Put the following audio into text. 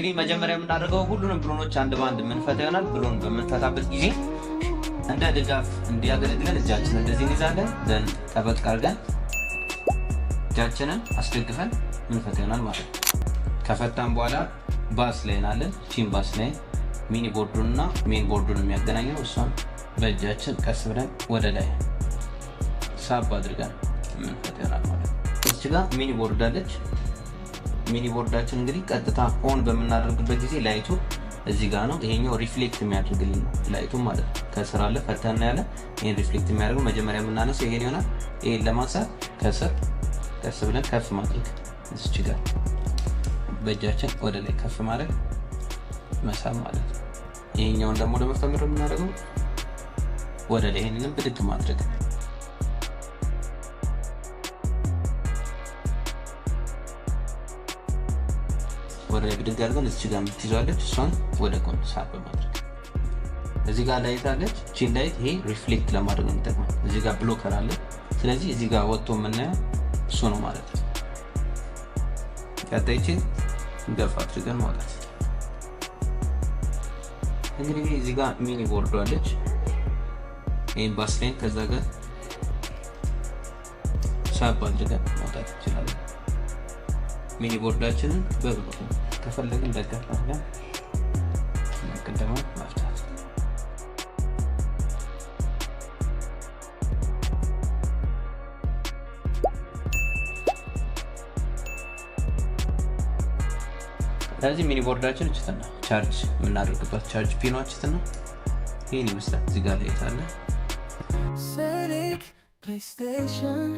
እንግዲህ መጀመሪያ የምናደርገው ሁሉንም ብሎኖች አንድ በአንድ የምንፈታ ይሆናል። ብሎን በምንፈታበት ጊዜ እንደ ድጋፍ እንዲያገለግለን እጃችንን እንደዚህ እንይዛለን። Then ጠበቅ አድርገን እጃችንን አስደግፈን ምንፈታ ይሆናል ማለት ነው። ከፈታን በኋላ bus line አለን። ቺን bus line mini board ኡን እና main board ኡን የሚያገናኘው እሷን በእጃችን ቀስ ብለን ወደ ላይ ሳብ አድርገን ምንፈታ ይሆናል ማለት ነው። እዚች ጋር mini board አለች። Mini board ኣችን እንግዲህ ቀጥታ on በምናደርግበት ጊዜ light ኡ እዚህ ጋር ነው። ይሄኛው reflect የሚያደርግልን ነው light ኡ ማለት ነው። ከስር አለ ፈተና ያለ ይሄን reflect የሚያደርገው መጀመሪያ የምናነሳው ይሄን ይሆናል። ይሄን ለማንሳት ከስር ቀስ ብለን ከፍ ማድረግ፣ እዚች ጋር በእጃችን ወደ ላይ ከፍ ማድረግ፣ መሳብ ማለት ነው። ይሄኛውን ደግሞ ለመፍታት የምናደርገው ወደ ላይ ይሄንንም ብድግ ማድረግ፣ ወደ ላይ ብድግ አድርገን እዚች ጋር የምትይዟለች እሷን ወደ ጎን ሳብ ማድረግ። እዚህ ጋር light አለች። ቺን light ይሄ reflect ለማድረግ ነው የሚጠቅመው። እዚህ ጋር blocker አለ። ስለዚህ እዚህ ጋር ወጥቶ የምናየው እሱ ነው ማለት ነው። ቀጣይ ቺን ገፋ አድርገን ማውጣት። እንግዲህ እዚህ ጋር mini board ኡ አለች። ይህን bus line ከዛ ጋር ሳብ አድርገን ማውጣት እንችላለን። Mini board ኣችንን በብሎን ከፈለግን ደገፍ አድርገን ቅድመ መፍታት። ስለዚህ mini board ኣችን እችትና charge የምናደርግባት charge pin ኗ እችትና ይህን ይመስላል። እዚህ ጋር light አለ። Sonic PlayStation.